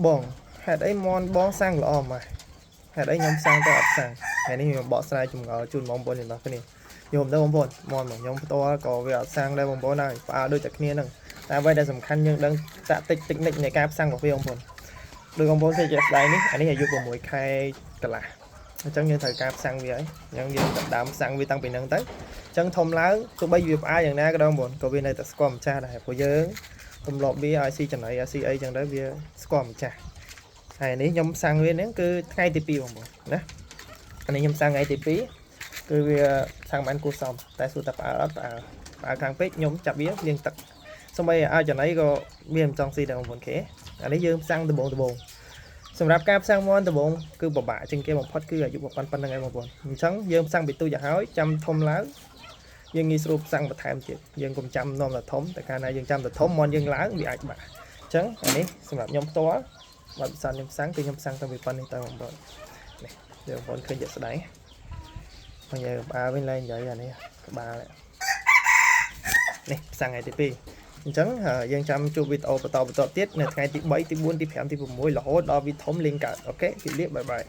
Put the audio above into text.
បងហេតុអីមន់បងសាំងល្អម៉េះហេតុអីខ្ញុំសាំងទៅអត់សាំងថ្ងៃនេះខ្ញុំបកស្រាយចម្ងល់ជូនបងប្អូនទាំងអស់គ្នាយល់ទៅបងប្អូនមន់របស់ខ្ញុំផ្ទាល់ក៏វាអត់សាំងដែរបងប្អូនហើយផ្អើលដូចតែគ្នាហ្នឹងតែអ្វីដែលសំខាន់យើងដឹងតាក់តិចតិចនិចនៃការផ្សាំងរបស់វាបងប្អូនដោយបងប្អូនឃើញជាក់ស្ដែងនេះអានេះអាយុ6ខែកន្លះអញ្ចឹងយើងត្រូវការផ្សាំងវាហើយអញ្ចឹងយើងចាប់ដើមផ្សាំងវាតាំងពីហ្នឹងទៅអញ្ចឹងធំឡើងទោះបីវាផ្អើលយ៉ាងណាក៏ដោយបងប្អូនក៏វានៅតែស្គាល់ម្ចាស់ដែរព្រោះយើងទម្លាប់វាឲ្យស៊ីចំណីឲ្យស៊ីអីចឹងទៅវាស្គាល់ម្ចាស់ហើយនេះខ្ញុំផ្សាំងវាហ្នឹងគឺថ្ងៃទី2បងប្អូនណាអានេះខ្ញុំផ្សាំងថ្ងៃទី2គឺវាផ្សាំងបានគួរសមតែសួរតែផ្អើលអត់ផ្អើលផ្អើលខាងពេកខ្ញុំចាប់វាលាងទឹកសូម្បីឲ្យចំណីក៏វាមិនចង់ស៊ីដែរបងប្អូនគេអានេះយើងផ្សាំងដំបងដំបងសម្រាប់ការផ្សាំងមន់ដំបងគឺពិបាកជាងគេបំផុតគឺអាយុប៉ុណ្្នឹងឯងបងប្អូនអញ្ចឹងយើងផ្សាំងពីទូចឲ្យហើយចាំធំឡើងយើងងាយស្រួលផ្សាំងបន្ថែមទៀតយើងកុំចាំនាំតែធំតែកាលណាយើងចាំតែធំមន់យើងឡើងវាអាចបាក់អញ្ចឹងអានេះសម្រាប់ខ្ញុំផ្ទាល់បើពិសោធន៍ខ្ញុំផ្សាំងគឺខ្ញុំផ្សាំងតាំងពីប៉ុណ្្នេះទៅបងប្អូននេះយើងបងប្អូនឃើញជាក់ស្ដែងបងយើងក្បាលវិញឡើងនិយាយអានេះក្បាលនេះផ្សាំងថ្ងៃទី2អញ្ចឹងយើងចាំជួបវីដេអូបន្តបន្តទៀតនៅថ្ងៃទី3ទី4ទី5ទី6រហូតដល់វាធំលេងកើត OK ជម្រាប bye bye.